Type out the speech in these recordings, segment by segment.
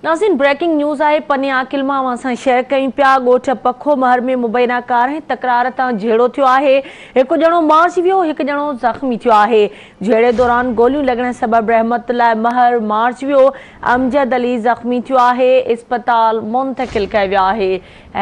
ناظرين breaking news آهي پني عاقل مان اوهان سان شيئر ڪيون پيا ڳوٺ پکو مهر ۾ مبينا ڪارنهن تڪرار تان جهيڙو ٿيو آهي هڪ ڄڻو مارجي ويو هڪ ڄڻو زخمي ٿيو آهي جهيڙي دوران گوليون لڳڻ سبب رحمت الله مهر مارجي ويو امجد علي زخمي ٿيو آهي اسپتال منتقل ڪيو ويو آهي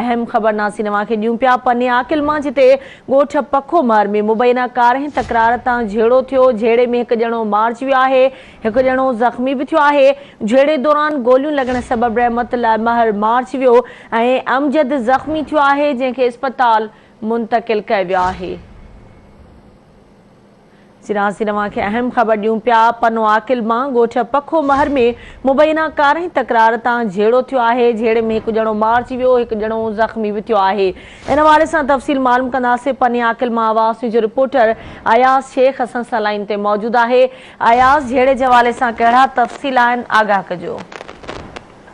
اهم خبر ناظرين اوهان کي ڏيون پيا پني عاقل مان جتي ڳوٺ پکو مهر ۾ مبينا ڪارنهن تڪرار تان جهيڙو ٿيو جهيڙي ۾ هڪ ڄڻو مارجي ويو آهي هڪ ڄڻو زخمي به ٿيو آهي، جهيڙي دوران گوليون لڳڻ سبب رحمت الله مهر مارجي ويو ۽ امجد زخمي ٿيو آهي، جنهن کي اسپتال منتقل ڪيو ويو آهي. ناظرين اوهان کي اهم خبر ڏيون پيا، پنو عاقل مان ڳوٺ پکو مهر ۾ مبينا ڪارنهن تڪرار تان جهيڙو ٿيو آهي، جهيڙي ۾ هڪ ڄڻو مارجي ويو، هڪ ڄڻو زخمي به ٿيو آهي. ان حوالي سان تفصيل معلوم ڪنداسين، پني عاقل مان آواز نيوز جو رپورٽر اياز شيخ اسان سان لائين تي موجود آهي. اياز جهيڙي جي حوالي سان ڪهڙا تفصيل آهن آگاهه ڪجو.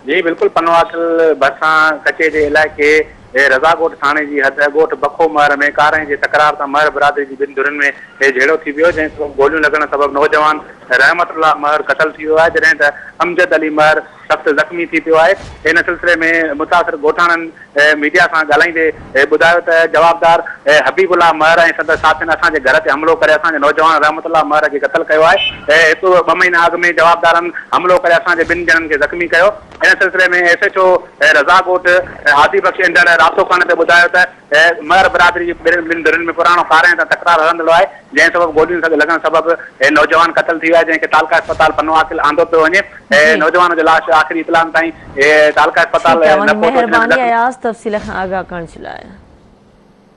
جي بلڪل پنوعاقل ڀرسان ڪچي جي علائقي رضا ڳوٺ ٿاڻي جي حد ڳوٺ بکو مهر ۾ ڪارنهن جي تڪرار تان مهر برادري جي ٻن ڌرين ۾ جهيڙو ٿي پيو جنهن سبب گوليون لڳڻ سبب نوجوان رحمت الله مهر قتل ٿي ويو آهي جڏهن ته امجد علي مهر سخت زخمي ٿي پيو آهي ان سلسلي ۾ متاثر ڳوٺاڻن ميڊيا سان ڳالهائيندي ٻڌايو ته جوابدار حبيب الله مهر ۽ سندس ساٿين اسان جي گهر تي حملو ڪري اسان جي نوجوان رحمت الله مهر کي قتل ڪيو آهي هڪ ٻه مهينا اڳ ۾ جوابدارن حملو ڪري اسان جي ٻن ڄڻن کي زخمي ڪيو ان سلسلي ۾ ايس ايڇ او رضا ڳوٺ هادي بخش انڍڙ رابطو ڪرڻ تي ٻڌايو ته مهر برادري جي ٻن ڌرين ۾ پراڻو ڪارنهن تان تڪرار هلندڙ آهي، جنهن سبب گوليون لڳڻ سبب نوجوان قتل ٿي ويو آهي، جنهن کي تعلقه اسپتال پنوعاقل آندو پيو وڃي، نوجوان جو لاش آخري اطلاعن تائين تعلقه اسپتال ٺيڪ آهي نه پهتو، جنهن ۾ مهرباني زخمي. اياز تفصيل کان آگاهه ڪرڻ جي لاء.